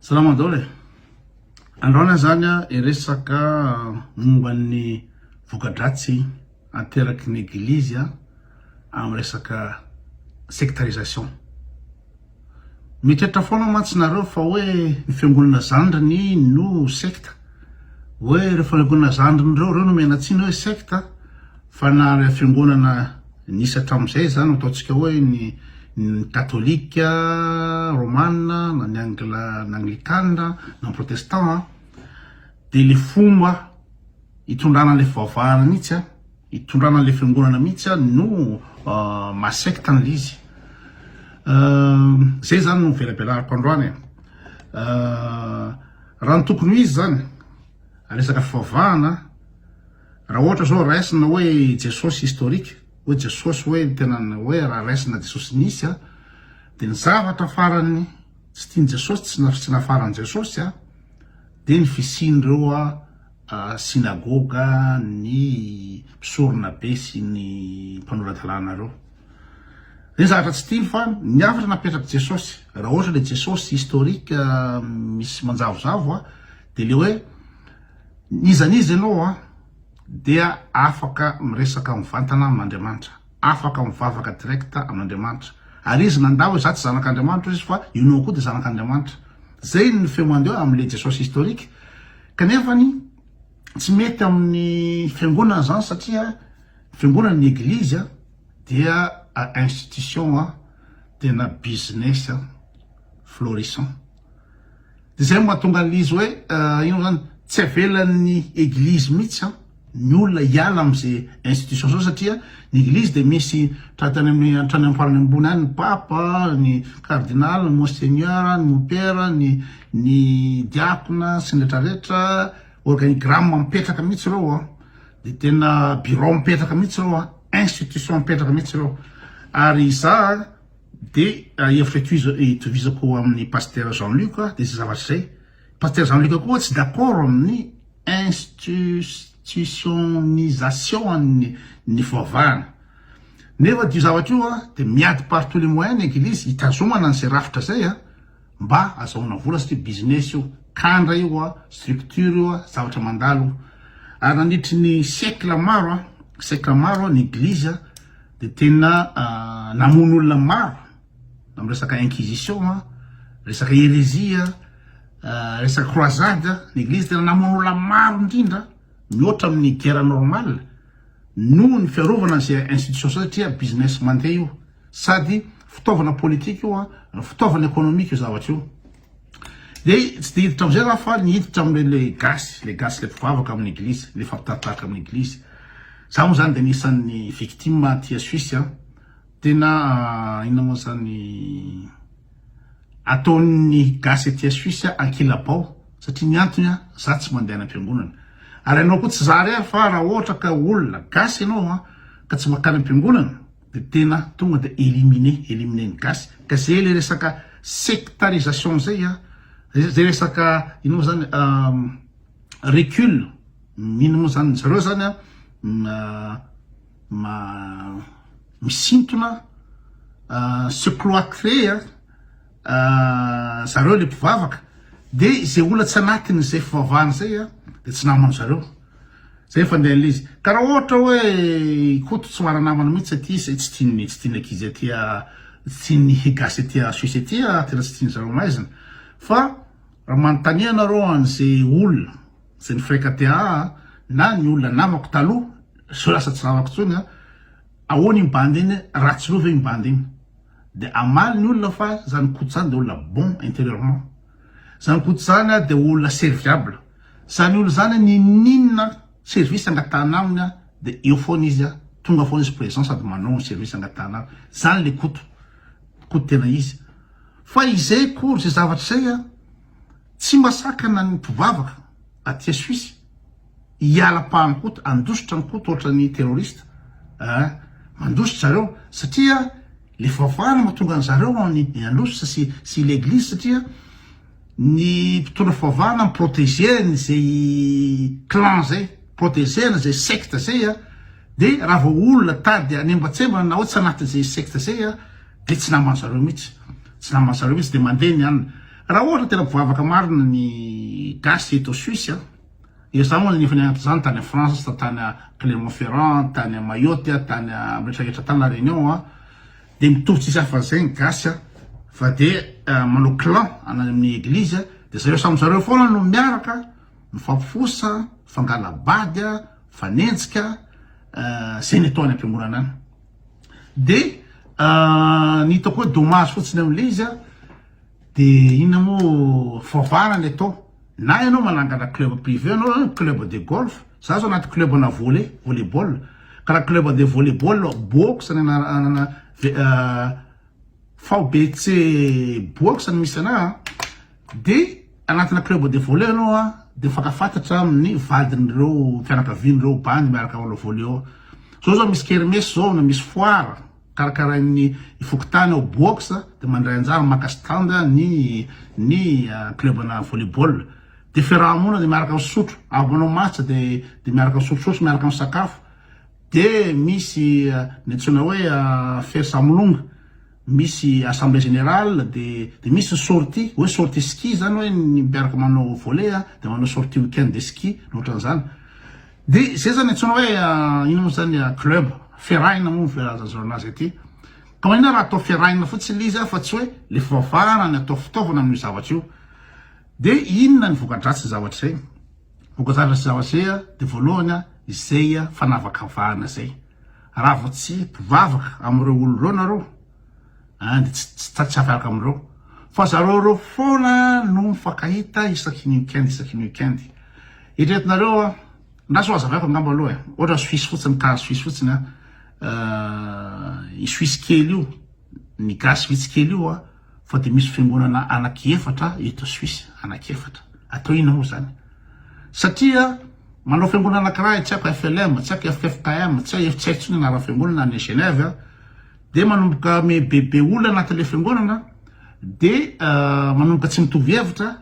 Salama daholo e! Androany aho zany hiresaka momba ny voka-dratsy ateraky ny eglizy amin'ny resaka sectarisation. Mieritreritra foana mantsy nareo fa hoe ny fiangonana zandriny no secte, hoe ireo fiangonana zandriny ireo, ireo no omena tsiny hoe secte, fa na ilay fiangonana nisy hatramin'izay izany ataontsika hoe ny ny katolika romana na ny angla ny anglikana na ny protestant dia ilay fomba itondrana an'ilay fivavahana mihitsy an, Hitondrana an'ilay fiangonana mihitsy no maha secte an'ilay izy. Zay zany no velabelariko androany e. Raha ny tokony ho izy zany, resaka fivavahana, raha ohatra zao raisina hoe Jesosy historique, hoe Jesosy hoe tena hoe raha raisina Jesosy nisy a, dia ny zavatra farany tsy tian'i Jesosy, tsy nafaran'i Jesosy a, dia ny fisian'ireo synagoga ny mpisorona be sy ny mpanora-dalàna ireo. Izay zavatra tsy tiany fa ny hafatra napetrak'i Jesosy, raha ohatra ilay Jesosy historique misy manjavozavo dia ilay hoe n'iza n'iza ianao dia afaka miresaka mivantana amin'Andriamanitra, afaka mivavaka direct amin'Andriamanitra. Ary izy nandà hoe za tsy zanak'Andriamanitra hoy izy fa ianao koa dia zanak'Andriamanitra. Izay ny feo mandeha amin'ilay Jesosy historique. Kanefa ny tsy mety amin'ny fiangonana zany satria ny fiangonana ny eglizy dia institution tena business florissant. De zay no mahatonga an'ilay izy hoe ino zany tsy avelan'ny eglizy mihitsy ny olona hiala amin'izay institution zao satria ny eglizy dia misy hatrany amin'ny hatrany amin'ny farany ambony any ny papa, ny cardinal, ny monseigneur, ny mompera, ny ny diakona sy ny retraretra, organigramme mipetraka mihitsy ireo an, dia tena bureau mipetraka mihitsy ireo an, institution mipetraka mihitsy ireo, ary izaho dia hevitra itovizako amin'ny pasitera Jean Luc dia izay zavatra izay, pasitera Jean Luc koa tsy d'accord amin'ny institutionnisation an'ny ny fivavahana, nefa io zavatra io dia miady par tous les moyens ny eglizy hitazomana an'izay rafitra izay an. Mba azahoana vola satria business io, kandra io a, structure io a, zavatra mandalo io. Ary nandritry ny siècle maro a, siècle maro a, ny eglizy a dia tena namono olona maro amin'ny resaka inquisition a, resaka hérésie a, resaka croisade a, ny eglizy tena namono olona maro indrindra mihoatra amin'ny guerre normale noho ny fiarovana an'izay institution izay satria business mandeha io. Sady fitaovana politika io an, fitaovana ekonomika io zavatra io. De tsy de hiditra amizay za fa ny hiditra amle le gasy, le gasy le mpivavaka amin'ny eglizy, le fampitaritarika amin'ny eglizy. Za moa zany de anisan'ny victime aty Suisse an, tena inona moa zany ataon'ny gasy aty Suisse ankilabao satria ny antony an, za tsy mandeha any am-piangonana. Ary ianao koa tsy za irery fa raha ohatra ka olona gasy ianao an, ka tsy makany am-piangonana, de tena tonga de éliminer, éliminer ny gasy, ka zay le resaka sectarisation zay a, zay resaka ino moa zany recul, ino moa zany, zareo zany a ma misintona se cloîtrer a zareo le mpivavaka, de zay olona tsy anatin'izay fivavahana zay a de tsy naman'ny zareo. Zay fandeha le izy. Ka raha ohatra hoe i Koto tsy mara-namana mihitsy aty izay tsy tian'ny tsy tian'ny ankizy aty tsy tian'ny gasy aty Suisse aty tena tsy tian'ny zareo maizina. Fa raha manontania anareo an'izay olona izay ni-fréquenter ahy na ny olona namako taloha, zao lasa tsy namako intsony an, ahoana iny bandy iny, ratsy loha ve iny bandy iny? Dia hamaly ny olona fa zany Koto zany dia olona bon intérieurement. Zany Koto zany dia olona serviable. Zany olona zany ninoninona service angatahana aminy de eo foana izy tonga foana izy présent sady manao ny service angatahana aminy zany le koto koto tena izy fa izay kory zay zavatra zay a tsy mba sakana ny mpivavaka aty Suisse hiala pahan'ny koto handositra ny koto ohatran'ny terroriste a mandositra zareo satria le fivavahana mahatonga an'zareo any handositra sy sy l'église satria Ny mpitondra fivavahana mi-proteger an'izay clan zay, proteger an'izay secte zay a, de raha vao olona tady hanembatsembana na hoe tsy anatin'izay secte zay a, de tsy naman-zareo mihitsy, tsy naman-zareo mihitsy de mandeha ny anona. Raha ohatra tena mpivavaka marina ny gasy eto Suisse a, dia za moa efa nianatra zany tany France, tany Clermont Ferrand, tany Mayotte, tany rehetra rehetra tany La Réunion a, dia mitovy tsisy hafa zay ny gasy a, fa dia manao clan any amin'ny eglizy a, dia zareo samy zareo foana no miaraka, mifampifosa, mifangala-bady a, mifanenjika, zay ny atao any am-piangonana any. Dia ny hitako hoe dommage fotsiny amin'ilay izy a, dia inona moa fivavahana ny atao, na ianao manangana club privé ianao, club de golf, za zao anaty club ana volley, volley ball, ka raha club de volley ball box ny anarana VBC box no misy anah a, dia anatina club de volley ianao a, dia mifankafantatra amin'ny vadin'ireo fianakavian'ireo bandy miaraka manao volley ao. Zao zao misy kermesse zao na misy foire karakarain'ny fokontany ao box dia mandray anjara maka stand ny ny club ana volley ball. Dia fiaraha-monina dia miaraka misotro, avy manao match dia dia miaraka misotrosotro, miaraka misakafo. Dia misy ny antsoina hoe Fersamlung, misy assemblée générale, dia dia misy ny sortie, hoe sortie ski zany hoe ny miaraka manao volley dia manao sortie week-end de ski na ohatran'izany. Dia zay zany antsoina hoe inona moa zany club, ferraille moa ny filazan'zareo anazy aty. Ka maninona raha atao ferraille fotsiny le izy fa tsy hoe le fivavahana ny atao fitaovana amin'io zavatra io. Dia inona ny voka-dratsin'ny zavatra izay? Voka-javatra sy zavatra dia voalohany izay fanavakavahana izay. Raha vao tsy mpivavaka amin'ireo olona ireo nareo dia tsy tsy afiaraka amin'ireo. Fa zareo ireo foana no mifankahita isaky ny week-end isaky ny week-end. Eritreretinareo an, ndraso hazavaiko angamba aloha e. Ohatra Suisse fotsiny, cas Suisse fotsiny an. I Suisse kely io, ny gasy vitsy kely io an. Fa dia misy fiangonana anaky efatra eto Suisse, anaky efatra. Atao inona moa izany? Satria manao fiangonana anakiray, tsy haiko FLM, tsy haiko FFKM, tsy haiko tsy haiko intsony anaran'ny fiangonana any Genève, dia manomboka mibebe olona anatin'ilay fiangonana, dia manomboka tsy mitovy hevitra,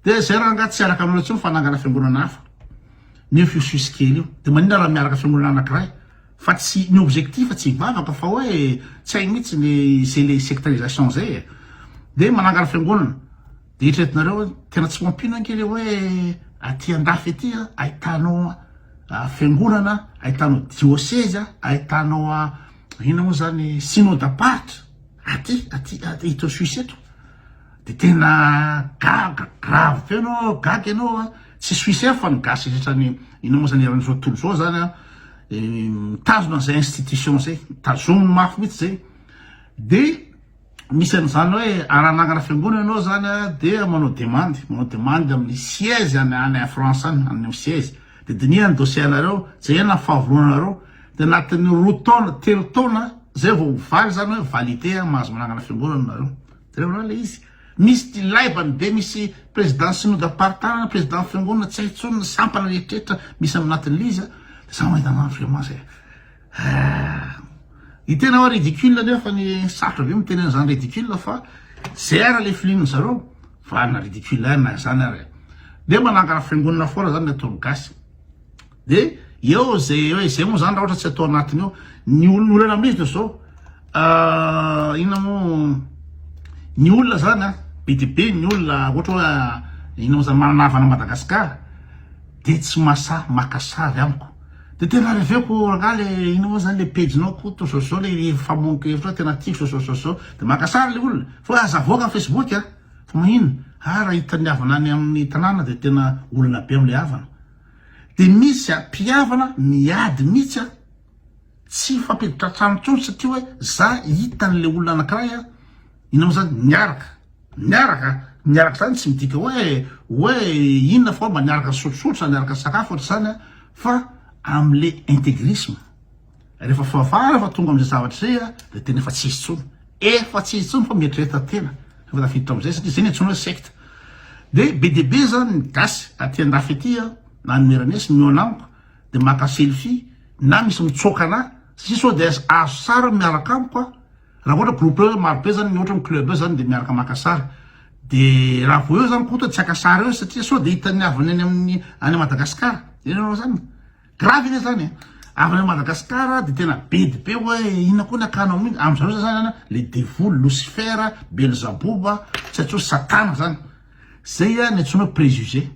dia izay rangahy tsy hiaraka aminareo intsony fa hanangana fiangonana hafa. Nefa io Suisse kely io. Dia maninona raha miaraka fiangonana anakiray? Fa tsy, ny objectif tsy hivavaka fa hoe tsy hay mihitsy ny izay le sectarisation zay e. De manangana fiangonana. De eritreretinareo hoe tena tsy mampino ange le hoe aty andafy aty a, ahitanao fiangonana, ahitanao diosezy, ahitanao inona moa zany synodam-paritra aty, aty, eto Suisse eto. De tena gaga, grave be anao, gaga ianao a, tsy Suisse ihany fa ny gasy rehetra any, inona moa zany eran'izao tontolo izao zany a, mitazona an'izay institution zay, tazominy mafy mihitsy zay. De misy an'izany hoe raha hanangana fiangonana ianao zany a, de manao demande, manao demande amin'ny siège any any France any, any amin'ny siège. De dinihana ny dossier anareo, jerena ny fahavononanareo, de anatin'ny roa taona, telo taona zay vao mivaly zany hoe validé mahazo manangana fiangonana nareo. Jereo raha le izy. Misy ty laibany be, misy président synodam-paritany, président fiangonana, tsy hay intsony ny sampana rehetrarehetra misy ao anatin'le izy a. De za mahita an'izany vraiment zay. Ah. Ny tena hoe ridicule nefa ny sarotra be miteny an'izany ridicule fa zay ara le feeling zareo fa na ridicule na zany ary. De manangana fiangonana foana zany ny ataon'ny gasy. De eo zay hoe zay moa zany raha ohatra tsy atao anatiny eo. Ny olona olana amin'izy de zao inona moa ny olona zany a be dia be ny olona ohatra hoe inona moa zany manana havana Madagascar de tsy masahy maka sary amiko. De tena reveko rangahy le inona moa zany le pejinao Koto zao zao le famonoako hevitra tena tiako zao zao zao de maka sary le olona fa aza avoaka am Facebook a fa maninona? Ah raha hitan'ny havana any amin'ny tanàna de tena olana be amle havana. Dia misy a mpihavana miady mihitsy a, tsy hifampiditra an-trano intsony satria hoe za hitan'le olona anankiray a, inona moa zany, niaraka, niaraka, niaraka zany tsy midika hoe hoe inona fa hoe mba niaraka nisotrosotro na niaraka nisakafo ohatr'izany a, fa am'le integrisme. Rehefa fivavahana efa tonga am'zay zavatra zay a, de tena efa tsy izy intsony, efa tsy izy intsony fa mieritrereta tena rehefa tafiditra am'zay satria zay ny antsoina hoe secte. De be dia be zany ny gasy aty andafy aty a, na any Meranesy mihaona amiko de maka selfie na misy mitsoaka anah satria sao de azo sary miaraka amiko a, raha ohatra groupe maro be zany ohatra club zany de miaraka maka sary de raha vao eo zany koto tsy haka sary eo satria sao de hitan'ny havany any amin'ny any Madagascar, hitanareo zany? Grave anie zany e! Avy any Madagascar de tena bedy be hoe inona koa ny akanao amin'iny, amin'izao zany le devoly, losifera, belzaboba, tsy haiko satana zany. Zay ny antsoina hoe préjugé.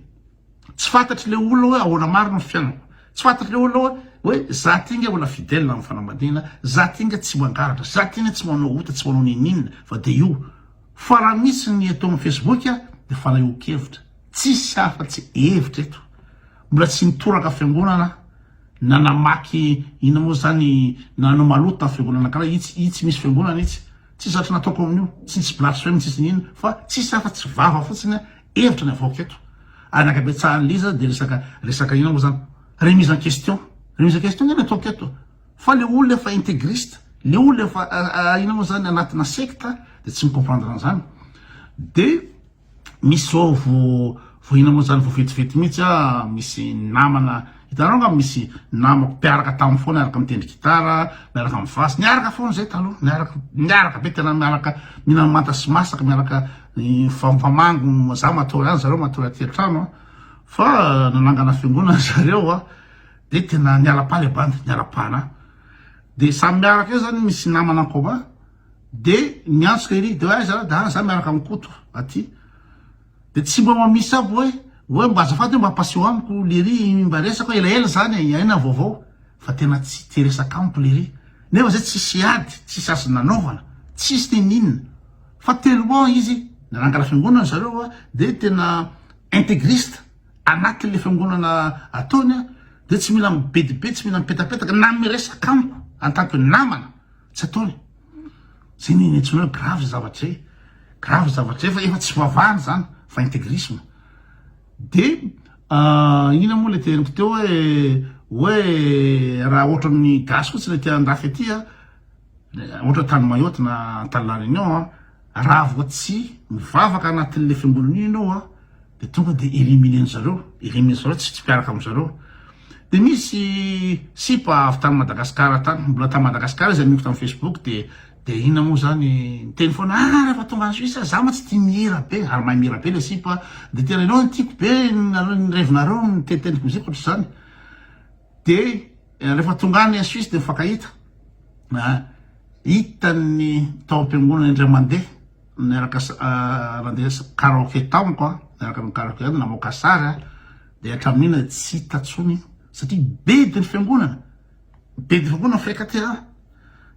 Tsy fantatry le olona hoe ahoana marina ny fiainako. Tsy fantatry le olona hoe hoe za ty nge olona fidèle amin'ny fanambadiana, za ty nge tsy mangalatra, za ty nge tsy manao ota, tsy manao n'inon'inona fa de io. Fa raha misy ny eto amin'ny Facebook de fanehoan-kevitra. Tsisy afa-tsy hevitra eto. Mbola tsy nitoraka fiangonana aho na namaky inona moa zany nanao maloto tamin'ny fiangonana karaha itsy, itsy misy fiangonana itsy. Tsisy zavatra nataoko amin'io, tsisy blasphème tsisy n'inona fa tsisy afa-tsy vava fotsiny hevitra ny avoaka eto. Ary ny ankabetsahan'ny le izy dia resaka resaka inona moa zany? Remise en question. Remise en question nge ny ataoko eto. Fa le olona efa intégriste, le olona efa inona moa zany anatina secte dia tsy mi-comprendre an'izany. Dia Misy zao vo vo inona moa zany vo vetivety mihitsy ah misy namana hitanareo angamba misy namako mpiaraka taminy foana miaraka mitendry gitara miaraka mivasy niaraka foana zay taloha niaraka niaraka be tena miaraka mihinana manta sy masaka miaraka mifamango za matory any zareo matory aty an-trano ah fa nanangana fiangonana zareo ah de tena niala-pa le bandy niala-pana de samy miaraka eo zany misy namana en commun De miantsoka ery de hoe aiza de ah za miaraka am Koto aty de tsy mba mamisy aby hoe hoe mba azafady hoe mba ampaseho amiko lery mba resaka hoe elaela zany e iainana vaovao fa tena tsy te resaka amiko lery nefa zay tsisy ady tsisy azo nanaovana tsisy ninoninona fa tellement izy nanangana fiangonana zareo a de tena intégriste anatin'le fiangonana ataony a de tsy mila mibedibe tsy mila mipetapetaka na miresaka amiko en tant que namana Tsy ataony. Zay ny antsoina hoe grave zavatra zay. Grave zavatra zay fa efa tsy vavahana zany fa intégrisme. De inona moa le teniko teo hoe hoe raha ohatran'ny gasy fotsiny aty andafy aty a, ohatra tany Mayotte na tany La Réunion a, raha vao tsy mivavaka anatin'le fiangonana iny ianao a, de tonga de éliminer zareo, éliminer zareo tsy tsy mpiaraka amizareo. De misy sipa avy tany Madagascar tany, mbola tany Madagascar izy amiko tamin'ny Facebook de de inona moa zany niteny foana ah rehefa tonga any Suisse za ma tsy tia mihira be ary mahay mihira be le sipa de tena ianao no tiako be nareo ny revinareo niteniteniko mozika ohatr'izany de rehefa tonga any Suisse de mifankahita ah hitany tao am-piangonana indray mandeha niaraka nandeha karaoke tamiko a niaraka ny karaoke namoaka sary a Dia hatramin'iny dia tsy hita tsony satria bedy ny fiangonana, bedy ny fiangonana fréquenté an.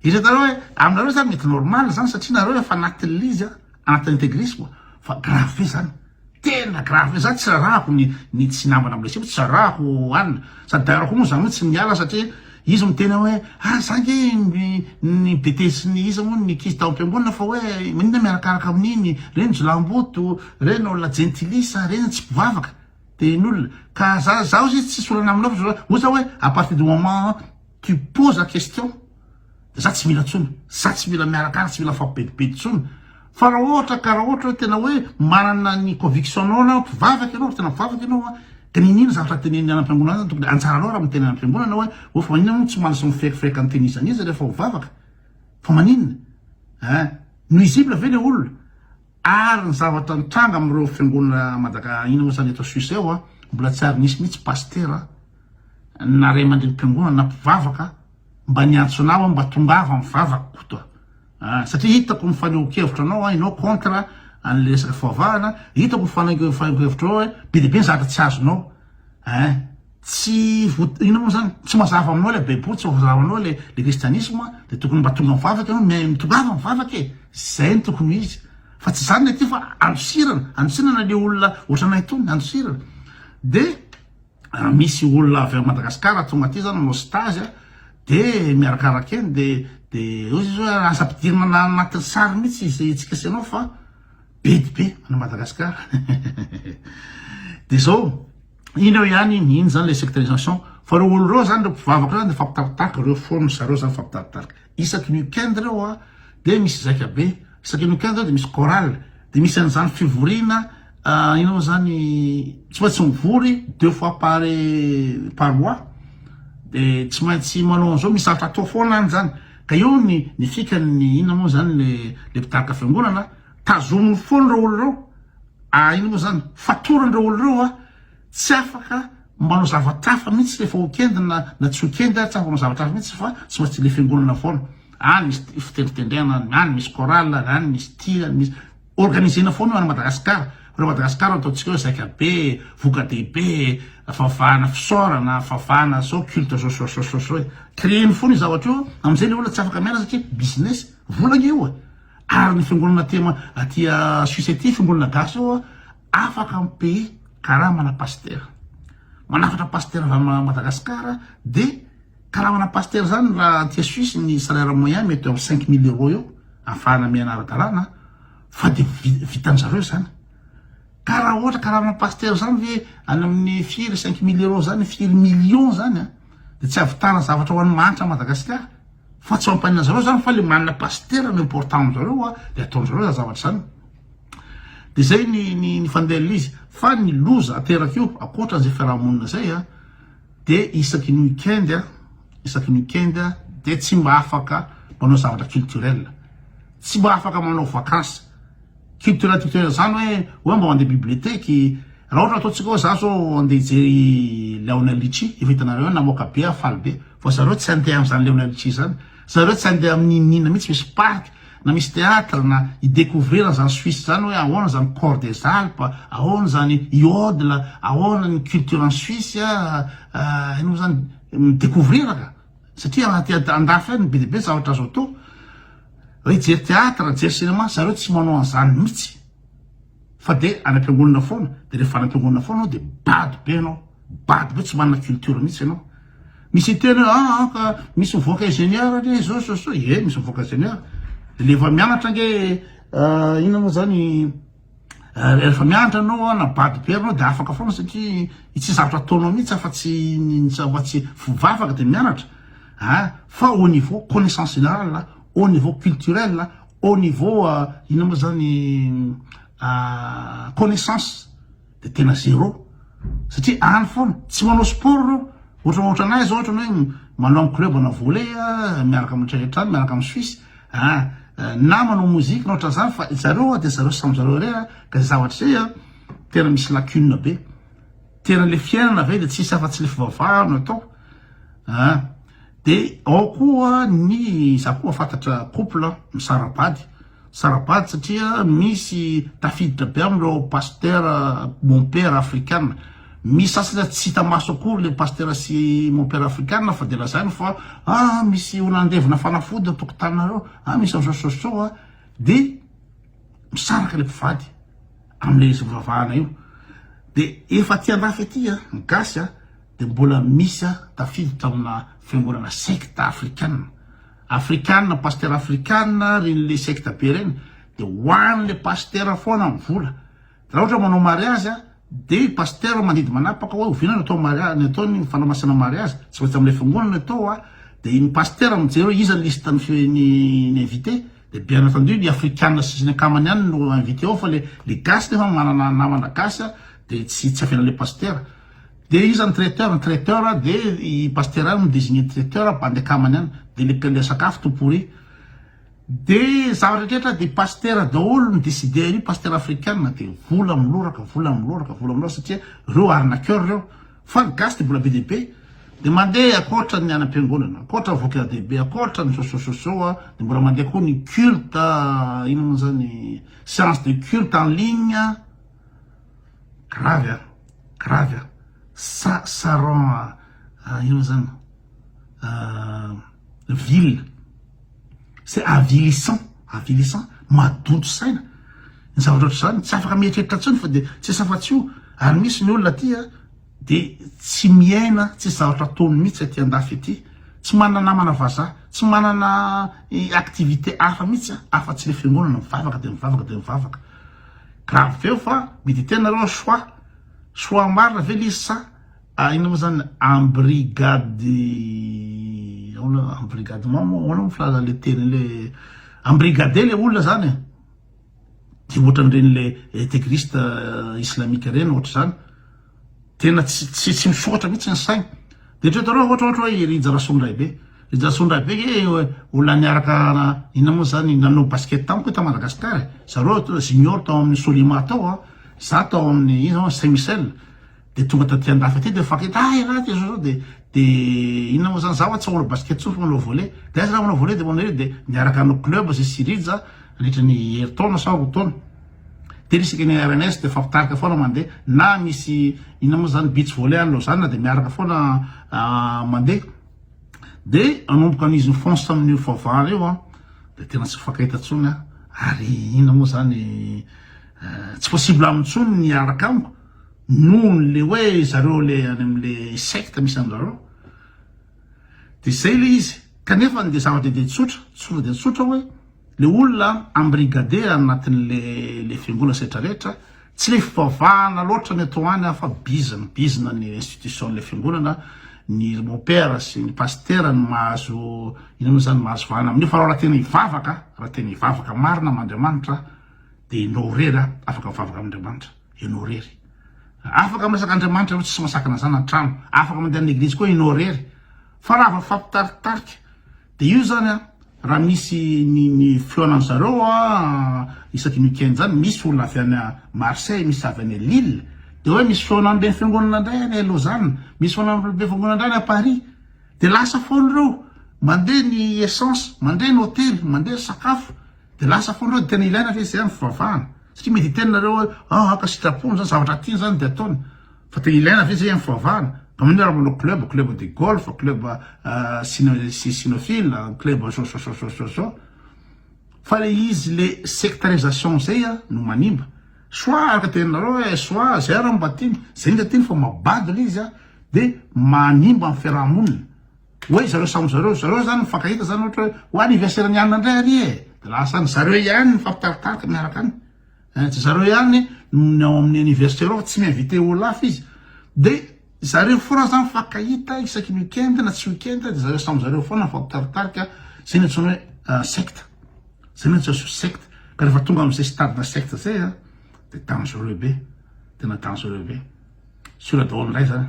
Hitanareo hoe aminareo zany mety normal zany satria nareo efa anatin'ilay izy an, anatin'ny intégrisme fa grave be zany. Tena grave be, za tsy rarahako ny ny tsy namana amin'ilay sipa, tsy rarahako anona. Sady d'ailleurs koa moa za moa tsy miala satria izy miteny hoe ah za nge ny ny betezin'ny iza moa ny ankizy tao am-piangonana fa hoe maninona miarakaraka amin'iny, reny jiolahimboto, reny olona jentilisa, reny tsy mpivavaka. Dia ny olona, ka za za ozy izy tsisy olana aminao fa ozy za hoe à partir du moment tu poses la question de za tsy mila tsony, za tsy mila miaraka any, tsy mila mifampibedibedy tsony, fa raha ohatra ka raha ohatra hoe tena hoe manana ny conviction nao anao, mpivavaka ianao, tena mpivavaka ianao an, de n'inon'inona zavatra teneniny any am-piangonana any tokony anjaranao raha miteny any am-piangonana hoe oh fa maninona moa tsy manana mifekifeky ny teny iza n'iza rehefa mivavaka, fa maninona hein, nuisible ve le olona? Ary ny zavatra nitranga amin'ireo fiangonana Madaga inona moa zany eto Suisse ao a, mbola tsy ary nisy mihitsy pasitera na ray aman-drenim-piangonana na mpivavaka mba niantso anah hoe mba tongava mivavaka Koto a. Satria hitako ny fanehoan-kevitra anao a, ianao contre an'le resaka fivavahana, hitako ny fanehoan-kevitrao hoe be dia be ny zavatra tsy azonao ein. Tsy vo inona moa zany, tsy mazava aminao ilay baiboly, tsy mazava aminao ilay le kristianisme, dia tokony mba tonga mivavaka ianao, mais tongava mivavaka e, zay no tokony ho izy, fa tsy zany ny aty fa andosirana, andosirana le olona ohatranay itony, andosirana, de raha misy olona avy any Madagascar tonga aty zany manao stage de miarakaraka eny de de hoy izy hoe aza ampidirina anatin'ny sary mihitsy izy tsika sy ianao fa bedy be any Madagascar de zao. Iny eo ihany iny, iny zany le sectarisation, fa reo olo reo zany reo mpivavaka reo zany de mifampitaritarika, reo foana zareo zany mifampitaritarika, isaky ny week-end reo a de misy zaika be, isaky ny week-end reo de misy chorale, de misy an'izany fivoriana ina moa zany tsy maintsy mivory deux fois par par mois, de tsy maintsy manao an'izao, misy zavatra atao foana any zany, ka eo ny ny fikan'ny ina moa zany le le mpitarika fiangonana, tazominy foana reo olo reo. Ah ino moa zany? Fatorany reo olo reo a, tsy afaka manao zavatra hafa mihitsy rehefa weekend na na tsy weekend ary tsy afaka manao zavatra hafa mihitsy fa tsy maintsy le fiangonana foana. Any misy fitendritendrena, any misy chorale, any misy ty, any misy organisena foana io any Madagascar. Ireo Madagascar ataontsika hoe zaikabe, voka-dehibe, fivavahana fisaorana, fivavahana zao, culte zao zao zao zao zao e. Créer-ny foana io zavatra io, amin'izay le olona tsy afaka miala satria business, vola ange io e. Ary ny fiangonana aty aty Suisse aty, fiangonana gasy io afaka mi-payer karamana pasitera. Manafatra pasitera avy any Madagascar de karamana pasitera zany raha aty Suisse ny salaire moyen mety eo amin'ny 5000 euros eo ahafahana miaina ara-dalàna fa de vitan-jareo zany. Ka raha ohatra karamana pasitera zany ve any amin'ny firy 5000 euros zany firy millions zany a de tsy ahavitana zavatra ho an'ny mahantra Madagasikara. Fa tsy mampanina zareo zany fa le manana pasitera no important amizareo a de ataonjareo zany zavatra zany. De zay ny ny ny fandehan'ilay izy. Fa ny loza ateraka io ankoatran'izay fiarahamonina zay a de isaky ny week-end a isaky ny week-end a de tsy mba afaka manao zavatra culturel. Tsy mba afaka manao vacances. Culturel culturel zany hoe hoe mba mandeha bibliothèque raha ohatra ataontsika hoe za zao andeha hijery Lionel Richie efa hitanareo hoe namoaka be aho faly be fa zareo tsy andeha am'zany Lionel Richie zany zareo tsy andeha amin'inon'inona mihitsy misy parc na misy théâtre na hi-découvrir an'zany Suisse zany hoe ahoana zany Cor des Alpes ahoana zany Yodel ahoana ny culture en Suisse a ino moa zany mi-découvrir ka satria aty andafy any be dia be zavatra azo atao. Hoe hijery théâtre, hijery cinéma, zareo tsy manao an'izany mihitsy fa de any am-piangonana foana, de rehefa any am-piangonana foana anao de bado be anao, bado be tsy manana culture mihitsy ianao. Misy hiteny hoe ah ah ka misy mivoaka ingénieur anie zao zao zao, ie misy mivoaka ingénieur, de le efa mianatra ange inona moa zany rehefa mianatra anao na bado be anao de afaka foana satria tsy zavatra ataonao mihitsy afa-tsy ny afa-tsy vavaka de mianatra. Hein fa au niveau connaissance générale, au niveau culturel, au niveau inona moa zany connaissance de tena zéro satria any foana tsy manao sport reo ohatra ohatra anay zao ohatra hoe manao amin'ny club na volley miaraka amin'ny retraretra miaraka amin'ny Suisse hein na manao mozika na ohatra zany fa zareo de zareo samy zareo irery ka zay zavatra zay a tena misy lacune be tena le fiainana ve de tsisy afa-tsy le fivavahana no atao. Ah! De ao koa ny za koa mahafantatra couple misara-bady, misara-bady satria misy tafiditra be amin'ireo pasteur mon père afrikana, misy sasany aza tsy hita maso akory le pasteur sy mon père afrikana fa de lazainy fa ah misy olona andevina fanafody ao tokotaninareo, ah misy an'izao sy zao ah, de misaraka le mpivady amle izy mivavahana io, de efa aty andafy aty ah ny gasy ah. dia mbola misy tafiditra amina fiangonana secte afrikana, afrikana, pasitera afrikana reny le secte be reny dia ho an'le pasitera foana ny vola, raha ohatra manao mariazy dia pasitera mandidy manapaka hoe oviana ny atao mariazy, ny atao ny fanamasina mariazy, tsy maintsy amle fiangonana ny atao a, dia ny pasitera mijery hoe iza ny liste ny ny invité, dia bien entendu ny afrikana sy ny akamany ihany no invité ao fa le le gasy nefa manana namana gasy dia tsy tsy avelan'le pasitera. Dia iza ny traiteur? Ny traiteur dia i pasitera ihany no mi-designer traiteur, bandy akamany ihany, dia le le sakafo tout pourri. Dia zavatra rehetra dia pasitera daholo no mi-decider an'io, pasitera afrikana, dia vola miloraka, vola miloraka, vola miloraka satria ireo arnaqueur ireo. Fa ny gasy dia mbola be dia be, dia mandeha ankoatra ny any am-piangonana, ankoatra ny voky dehibe, ankoatra ny zao zao zao zao, dia mbola mandeha koa ny culte, inona moa zany, séance de culte en ligne. Grave a! Grave a! Ça ça rend inona zany vil, c'est avilissant, avilissant, madonto saina ny zavatra ohatr'izany, tsy afaka mieritreritra intsony fa de tsisy afa-tsy io, ary misy ny olona aty a de tsy miaina, tsisy zavatra ataony mihitsy aty andafy aty, tsy manana namana vazaha, tsy manana activité hafa mihitsy afa-tsy le fiangonana, mivavaka de mivavaka de mivavaka. Grave be io fa mediter nareo choix choix marina ve le izy sa inona moa zany embrigade ahoana embrigadement moa ahoana moa filaza le teny le embrigadé le olona zany e de ohatran'ireny le intégriste islamique reny ohatr'izany Tena tsy tsy tsy misokatra mihitsy ny saina. De eritrereto ohatra ohatra hoe i Rija Rasolondraibe. Rija Rasolondraibe nge olona niaraka inona moa zany nanao basket tamiko ta Madagascar e. Zareo junior tao amin'ny Solima tao a, za tao amin'ny inona moa Saint Michel. De tonga taty andafy aty de mifankahita, ah ialahy ty zao zao de de inona moa zany za hoa tsy manao basket intsony fa manao volley. De aiza raha manao volley de manao de niaraka hanao club zay sy Rija nandritra ny herintaona sa roa taona. De isaky ny RNS de mifampitarika foana mandeha na misy inona moa zany beach volley any Lausanne de miaraka foana mandeha. De nanomboka an'izy nifonce tamin'io fivavahana io an, de tena tsy mifankahita intsony an, ary inona moa zany tsy possible aminy intsony ny hiaraka amiko noho le hoe zareo le any amle secte misy anjareo. De zay le izy, kanefa de zava-dehibe tsotra, tsotra dia tsotra hoe le olona embrigadé anatin'le le fiangonana sy rehetra rehetra, tsy le fivavahana loatra ny atao any fa bizina, bizina ny institution le fiangonana, ny mompera sy ny pasitera no mahazo inona moa zany mahazo vahana amin'io fa raha tena hivavaka, raha tena hivavaka marina amin'Andriamanitra de enao irery afaka mivavaka amin'Andriamanitra, enao irery. Afaka miresaka Andriamanitra ianao tsisy masakana zany an-trano, afaka mandeha any eglizy koa ianao irery fa raha vao mifampitaritarika de io zany an raha misy ny ny fihaonany zareo an isaky ny week-end zany misy olona avy any Marseille misy avy any Lille de hoe misy fihaonambe fiangonana indray any Lausanne misy fihaonambe fiangonana indray any Paris de lasa foana ireo mandeha ny essence mandeha ny hotely mandeha ny sakafo de lasa foana ireo de tena ilaina ve zay amin'ny fivavahana Satria mety hiteny nareo hoe ah ka sitrapony zany zavatra tiany zany de ataony. Fa tena ilaina ve zay amin'ny fivavahana? Ka maninona raha manao club, club de golf, club cinophile, club zao zao zao zao zao. Fa le izy le sectarisation zay no manimba. Soit araka teninareo hoe soit zay ary mba tiany, zay indrindra tiany fa mabado le izy de manimba ny fiarahamonina. Hoe zareo samy zareo, zareo zany mifankahita zany ohatra hoe ho anniversaire ny anona indray ary e! De lasa any zareo ihany mifampitaritarika miaraka any. Eh, tsy zareo ihany no ao amin'ny anniversaire ao fa tsy mi-inviter olona hafa izy. De zareo foana zany mifankahita isaky ny week-end na tsy week-end de zareo samy zareo foana mifampitaritarika, zay no antsoina hoe secte. Zay no antsoina hoe secte. Ka rehefa tonga amin'izay stade-na secte zay an, de dangereux be, tena dangereux be. Sûr daholo indray zany.